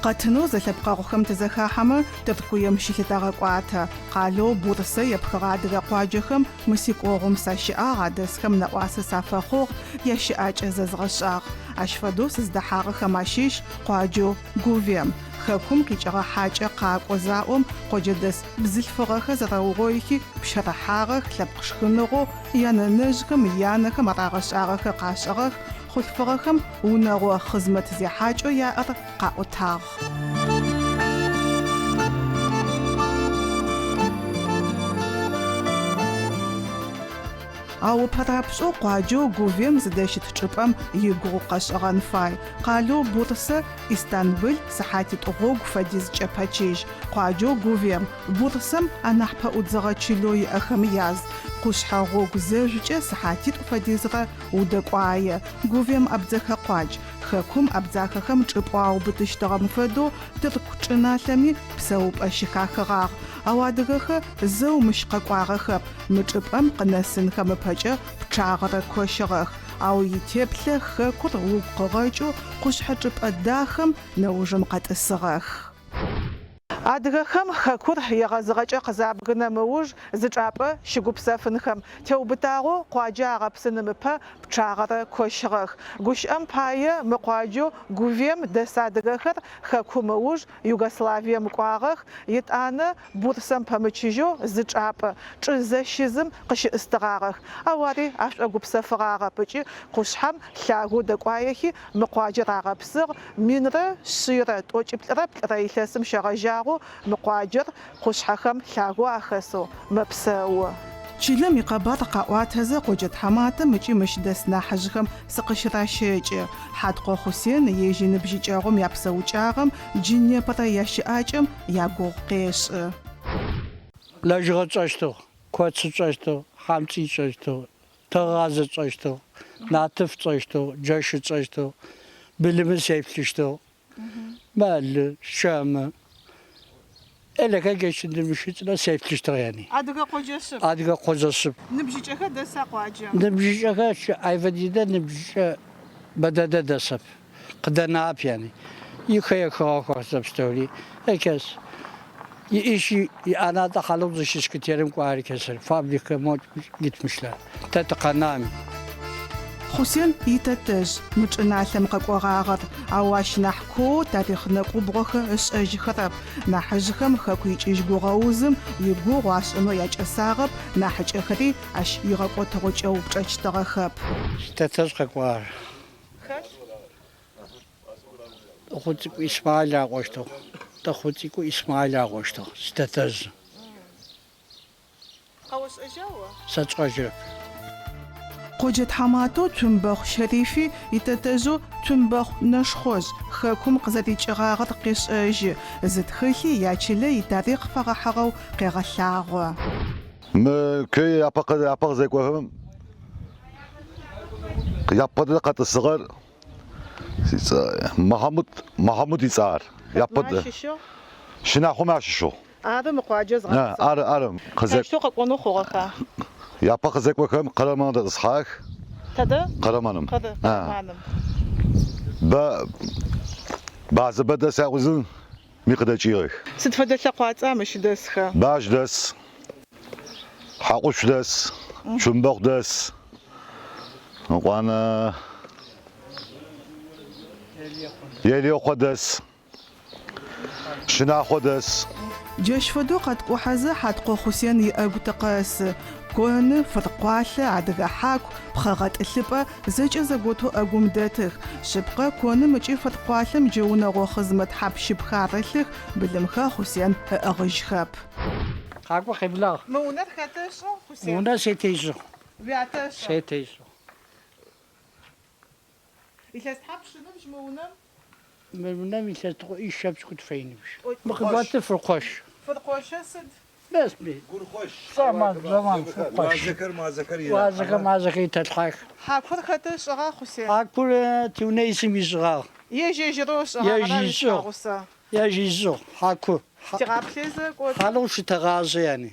Къэтынэу зэлъэпкъэгъухэм тызэхахьэмэ, Тыркуем щылъытэгъэкӏуатэ. Къалэу Бурсэ епхыгъэ адыгэ къуаджэхэм мы сикӏогъум сащыӏагъ, адэсхэм нэӏуасэ сафэхъугъ, ящыӏакӏэ зэзгъэшӏагъ. Ащ фэдэу сыздэхьагъэхэм ащыщ къуаджэу Гувем. Хэкум къикӏыгъэ хьакӏэ къакӏо заӏом, къоджэдэс бзылъфыгъэхэр зэрэугъоихи пщэрыхьагъэх, лъэпкъ шхыныгъоу янэнэжъхэм, янэхэм арагъэшӏагъэхэр къашӏыгъэх, хъулъфыгъэхэм унэгъо хъызмэт зехьакӏэу яӏэр къаӏотагъ. Ау ыпэрапшӏэу къуаджэу Гувем зыдэщыт чӏыпӏэм игугъу къэшӏыгъэн фай. Къалэу Бурсэ Истанбыл сыхьатитӏу гъогу фэдизкӏэ пэчыжь. Къуаджэу Гувем, Бурсэм анахь пэӏудзыгъэ чылэу иӏэхэм яз. Къушъхьэ гъогу зэжъукӏэ сыхьатитӏу фэдизрэ удэкӏуае. Гувем абдзэхэ къуадж. Хэкум абдзахэхэм чӏыпӏэу аубытыщтыгъэм фэдэу тырку чӏыналъэми псэупӏэ щыхахыгъагъ. Ау адыгэхэр зэу мыщ къэкӏуагъэхэп, мы чӏыпӏэм къынэсынхэм ыпэкӏэ пчъагъэрэ кощыгъэх. Ау итеплъэ хэкур угу къыгъэкӏэу къушъхьэ чӏыпӏэ дахэм нэужым къэтӏысыгъэх. Адыгэхэм хэкур егъэзыгъэкӏэ къызабгынэм ыуж зы чӏапӏэ щыгупсэфынхэм теубытагъэу къуаджэ агъэпсыным ыпэ пчъагъэрэ кощыгъэх. Гущыӏэм пае, мы къуаджэу Гувем дэс адыгэхэр хэкум ыуж Югославием кӏуагъэх, етӏанэ Бурсэм пэмычыжьэу зы чӏапӏэ, чӏы зэщизым къыщыӏыстыгъагъэх. Ау ари ашӏогупсэфыгъагъэп ыкӏи къушъхьэм лъагэу дэкӏуаехи мы къуаджэр агъэпсыгъ, 1143 илъэсым щегъэжьагъэу мы къуаджэр къушъхьэхэм лъагэу ахэсэу мэпсэу. Чылэм икъэбар къаӏуатэзэ къоджэ тхьаматэм ыкӏи мыщ дэс нахьыжъхэм сыкъыщыращэкӏы. Хьаткъо Хъусен ежь иныбжьыкӏэгъум япсэукӏагъэм, джы непэрэ ящыӏакӏэм ягугъу къешӏы. Лэжьыгъэ тшӏэщтыгъ, коц тшӏэщтыгъ, хьамцӏый тшӏэщтыгъ, тыгъэгъазэ тшӏэщтыгъ, натрыф тшӏэщтыгъ, джэщы тшӏэщтыгъ, былымы сеплъыщтыгъ, мэлы, чэмы. Элэхэ джэщыдымыщыцӏрэ сеплъыщтыгъ яни. Адыгэ къоджэ шъыпкъ. Адыгэ къоджэ шъыпкъ. Ныбжьыкӏэхэр дэса къуаджэм? Ныбжьыкӏэхэр ай фэдизэ ныбжьыкӏэ бэдэдэ дэсэп. Къыдэнагъэп яни. Ихэехыгъэхэр зэпстэури. Herkes иӏиши иӏэнатӏэ хьалыгъу зыщыскытерым кӏуагъ herkesыр. Фабрикэ мокӏ gitmişler. Тэ тыкъэнами. Хъусен итэтэжъ мы чӏыналъэм къэкӏогъагъэр, ау ащ нахь куоу тарихъ нэкӏубгъохэр ышӏэжьыхэрэп. Нахьыжъхэм хэку икӏыжь гугъэузым игугъу ашӏынэу якӏэсагъэп, нахьыкӏэхэри ащ игъэкӏотыгъэу кӏэупчӏэщтыгъэхэп. Ситэтэжъ къэкӏуагъэр. Хэт? Тӏыхъуцӏыкӏу Исмахьил аӏощтыгъ. Тӏыхъуцӏыкӏу Исмахьил аӏощтыгъ, ситэтэжъ. Къэошӏэжьа о? Сэ сшӏэжьырэп. Къоджэ тхьаматэу Цумбэхъу Щэрифи итэтэжъэу Цумбэхъу Нэшхъожъ хэкум къызэрикӏыгъагъэр къешӏэжьы, зы тхылъи ячылэ итарихъ фэгъэхьыгъэу къегъэлъагъо. Мы köy апэ апэ къызэкӏохэм япэ дэдэ къэтӏысыгъэр Махьамут Махьамут ицӏэр япэ Щынахъомэ ащыщыгъ. Ары мы къуаджэр зыгъэпсыгъэр. Ары, ары. Таущтэу къэкӏонэу хъугъэха? Япэ къызэкӏохэм Къэрэманым дэтӏысхьагъэх. Тэдэ? Къэрэманым. Къэрэманым. Бэ базэ бэ дэс аӏозэ ми къыдэкӏыгъэх. Сыд фэдэ лъэкъуацӏа мыщ дэсхэ? Бащ дэс, Хьакъушъу дэс, Цумбэхъу дэс, Ыкъуанэ Елыехъо дэс. Щынахъо дэс. Джащ фэдэу къэткӏухьэзэ Хьаткъо Хъусен иӏэгу тыкъэсы. Коны, фыркъуалъэ, адыгэ хьаку, пхъэ гъэтӏылъыпӏэ зэкӏэ зэготэу ӏэгум дэтых. Шъыпкъэ, коным ыкӏи фыркъуалъэм джы унэгъо хъызмэт хьап-щыпхэр арылъых, былымхэр Хъусен ыӏыгъыжьхэп. Къакӏо, къеблагъ. Мы унэр хэты ышӏыгъ, Хъусен? Унэр сятэ ышӏыгъ. Уятэ ышӏыгъ? Сятэ ышӏыгъ. Илъэс тхьапш ыныбжь мы унэм? Мы унэм илъэс тӏоӏищэ пшӏыкӏутфэ ыныбжь. Мы къыготыр фыркъощ. Фыркъощэ сыд? Бэсми. Гурхъощ. Заман, заман, фыркъощ. Уазэхэр, мазэхэр ира. Уазэхэр, мазэхэр итэлъхьэх. Хьакур хэты ышӏыгъа, Хъусен? Хьакур тиунэ исым ышӏыгъагъ. Ежь-ежьырэу ышӏыгъагъ, Ежь ара ышӏыгъ. уишъхьэгъусэ? Ежь ышӏыгъ хьаку. Тигъаплъезэ кӏо. Хьалыгъу щытэгъажъэ, яни.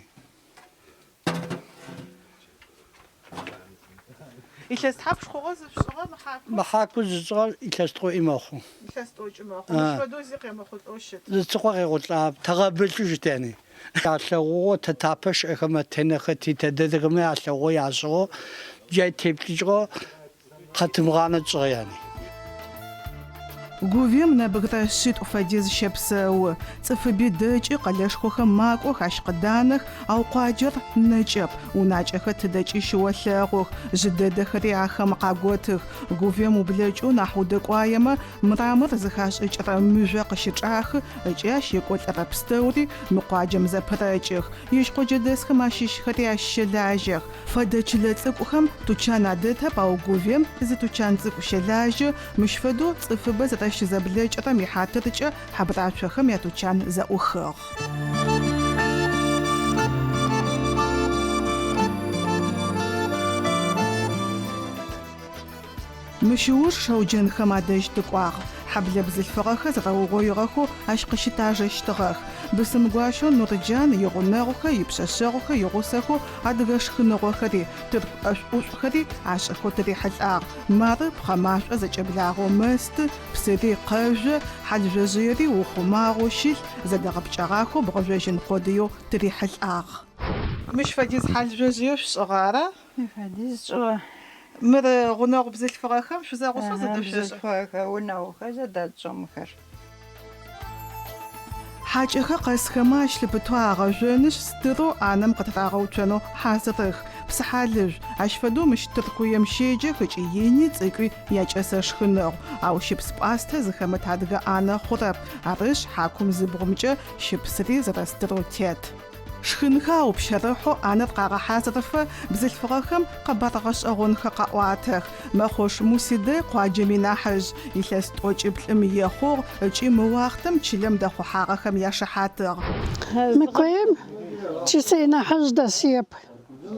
Илъэс тхьапш хъугъэ зышъушӏыгъэр мы хьакур? Мы хьакур зытшӏыгъэр илъэс тӏои мэхъу. Илъэс тӏокӏы мэхъу. Мыщ фэдэу зи къемыхъулӏэу щыт. Зы цыкъо къехъулӏагъэп, тэгъэбылъы щыт яни. Ялъэгъугъэу тэ тапэ щыӏэхэмэ, тенэхэ титэдэдэхэмэ ялъэгъугъэу яшӏыгъэу, джай теплъыкӏыгъэу къэтымыгъанэ тшӏыгъэ яни. Гувем нэбгырэ шъитӏу фэдиз щэпсэу. Цӏыфыби дэкӏы, къэлэшхохэм макӏох, ащ къыданэх, ау къуаджэр нэкӏэп, унакӏэхэр тыдэкӏи щыолъэгъух, жъы дэдэхэри ахэм къаготых. Гувем ублэкӏэу нахь удэкӏуаемэ, мрамор зыхашӏыкӏырэ мыжъо къыщычӏахы ыкӏи ащ екӏолӏэрэ пстэури мы къуаджэм зэпырэкӏых. Ежь къоджэдэсхэм ащыщхэри ащ щэлажьэх. Фэдэ чылэ цӏыкӏухэм тучан адэтэп, ау Гувем зы тучан цӏыкӏу щэлажьэ, мыщ фэдэу цӏыфыбэ зэрэщызэблэкӏырэм ихьатыркӏэ хьабрашъохэм ятучан зэӏухыгъ. Мыщ ыуж Шэуджэнхэм адэжь тыкӏуагъ. Хьэблэ бзылъфыгъэхэр зэрэугъоигъэхэу ащ къыщытажэщтыгъэх. Бысымгуащэу Нурджан игъунэгъухэр, ипшъэшъэгъухэр игъусэхэу адыгэ шхыныгъохэри, тырку ӏэшӏу-ӏушӏухэри ашӏыхэу тырихьылӏагъ. Мары пхъэ машӏо зэкӏэблагъэу мэсты, псыри къэжъо, хьалыжъожъыери ухъумагъэу щылъ, зэдэгъэпкӏэгъахэу бгъэжъожьын къодыеу тырихьылӏагъ. Мыщ фэдиз хьалыжъожъые шъушӏыгъа ара? Мыщ фэдиз тшӏыгъэ. Мыр гъунэгъу бзылъфыгъэхэм шъузэгъусэу зэдэшъошӏа? Бзылъфыгъэхэр, унэгъухэр зэдэтшӏыгъ мыхэр. Хьакӏэхэр къэсхэмэ ащ лъыпытэу агъэжъонышъ, стырэу ӏанэм къытырагъэуцонэу хьазырых. Псыхьалыжъу, ащ фэдэу мыщ Тыркуем щеджэх ыкӏи ини цӏыкӏуи якӏэсэ шхыныгъу. Ау щыпс-пӏастэ зыхэмыт адыгэ ӏанэ хъурэп, арышъ, хьакум зы бгъумкӏэ щыпсыри зэрэстырэу тет. Шхынхэр аупщэрыхьэу ӏанэр къагъэхьазырыфэ бзылъфыгъэхэм къэбар гъэшӏэгъонхэр къаӏуатэх. Мэхъош Мусидэ къуаджэм инахьыжъ, илъэс тӏокӏиплӏым ехъугъ ыкӏи мы уахътэм чылэм дэхъухьагъэхэм яшыхьатыгъ. Мы коим чысэ инахьыжъ дэсыеп.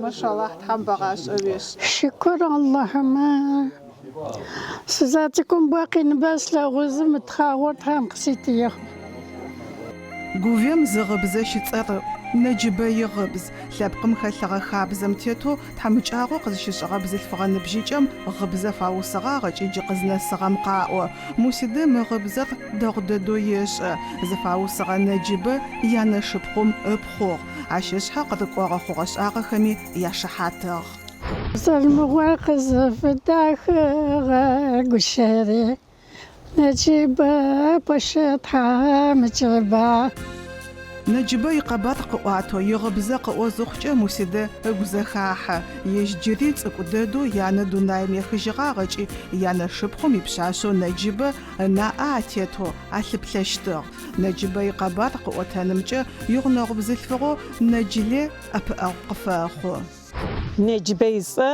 Машалахь, Тхьэм бэгъашӏэ уешӏ. Шыкур Аллахьымэ. Сызэцӏыкӏум бо къиныбэ слъэгъузы мы тхъагъор Тхьэм къыситыгъ. Гувем зы гъыбзэ щыцӏэрыӏу, Нэджыбэ игъыбз. Лъэпкъым хэлъыгъэ хабзэм тетэу тхьамыкӏагъо къызыщышӏыгъэ бзылъфыгъэ ныбжьыкӏэм гъыбзэ фаусыгъагъ ыкӏи джы къызнэсыгъэм къаӏо. Мусидэ мы гъыбзэр дэгъу дэдэу ешӏэ. Зыфаусыгъэ Нэджыбэ янэшыпхъум ыпхъугъ. Ащ ышъхьэ къырыкӏогъэ хъугъэ-шӏагъэхэми яшыхьатыгъ. Сэлмыгъор къызыфыдахыгъэ гущэри Нэджыбэ пэщэ тхьамыкӏэба. Нэджыбэ икъэбар къыӏуатэу, игъыбзэ къыӏо зыхъукӏэ Мусидэ ыгу зэхахьэ. Ежь джыри цӏыкӏу дэдэу янэ дунаим ехыжьыгъагъ ыкӏи янэшыпхъум ипшъашъэу Нэджыбэ ынаӏэ атетэу алъыплъэщтыгъ. Нэджыбэ икъэбар къыӏотэнымкӏэ игъунэгъу бзылъфыгъэу Нэджыле ӏэпыӏэгъу къыфэхъу. Нэджыбэ ыцӏэ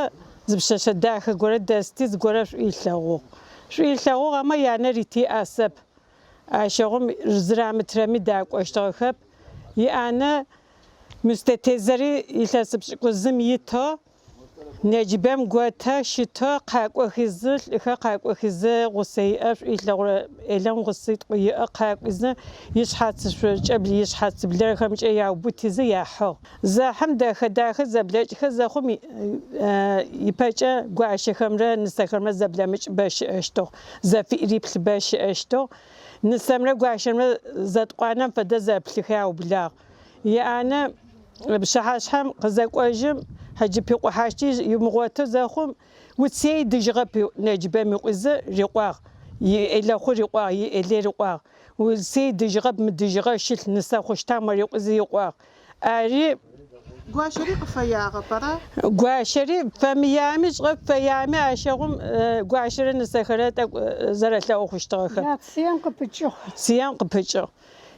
зы пшъэшъэ дахэ горэ дэсти, зыгорэ шӏу ылъэгъугъ. Шӏу ылъэгъугъ амэ янэ рити ӏасэп. Ащыгъум зырамытрэми дакӏощтыгъэхэп. Иӏанэ Мустэтезэри илъэс пшӏыкӏузым итэу Нэджыбэм готэ щытэу къакӏохизы, лӏыхэр къакӏохизы, гъусэ иӏэ, шӏу ылъэгъурэ ӏелэм гъуситӏу иӏэ къакӏуизы, ишъхьацышъокӏэ, ишъхьацыблэрхэмкӏэ яубытизы яхьыгъ. Зэхьым дэхэ-дахэ зэблэкӏхэ зэхъум ипэкӏэ гуащэхэмрэ нысэхэмрэ зэблэмыкӏ бэ щыӏэщтыгъ, зэфиӏриплъ бэ щыӏэщтыгъ. Нысэмрэ гуащэмрэ зэтӏкъуанэм фэдэ зэплъыхэ аублагъ. Иӏанэ пщыхьэшъхьэм къызэкӏожьым, хьаджыпикъухьащти имыгъотэу зэхъум, уцей дыжьыгъэп Нэджыбэм ыӏузэ риӏуагъ, иӏелэхъу риӏуагъ, иӏелей риӏуагъ. Уцей дыжьыгъэп, мыдыжьыгъэ щылъ нысэ хъущта мыр ыӏузэ иӏуагъ. Ари. Гуащэри къыфэягъэп, ара? Гуащэри фэмыями шӏэп, фэями ащыгъум гуащэрэ нысэхэрэ тӏэкӏу зэрэлъэгъу хъущтыгъэхэп. Я цыем къыпыкӏыгъ. Цыем къыпыкӏыгъ.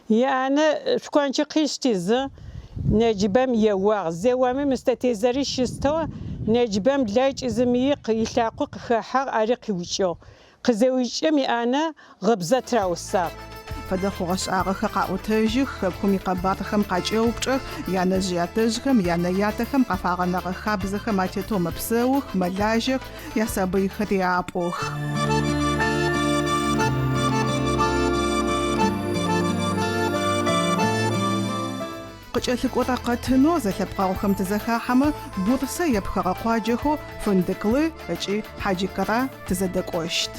Иӏанэ шкончи къишти зы Нэджыбэм еуагъ. Зеуэми Мыстэтезэри щыстэу Нэджыбэм блэкӏ зымыи илъакъуи къыхэхьагъ, ари къиукӏыгъ. Къызеукӏым иӏанэ гъыбзэ тыраусагъ. Фэдэ хъугъэ-шӏагъэхэр къаӏотэжьых, хэкум икъэбархэм къакӏэупчӏэх, янэжъ-ятэжъхэм, янэ-ятэхэм къафагъэнэгъэ хабзэхэм атетэу мэпсэух, мэлажьэх, ясабыйхэри апӏух. Къыкӏэлъыкӏорэ къэтынэу зэлъэпкъэгъухэм тызэхахьэмэ, Бурсэ епхыгъэ къуаджэхэу Фындыклы ыкӏи Хьаджикара тызэдэкӏощт.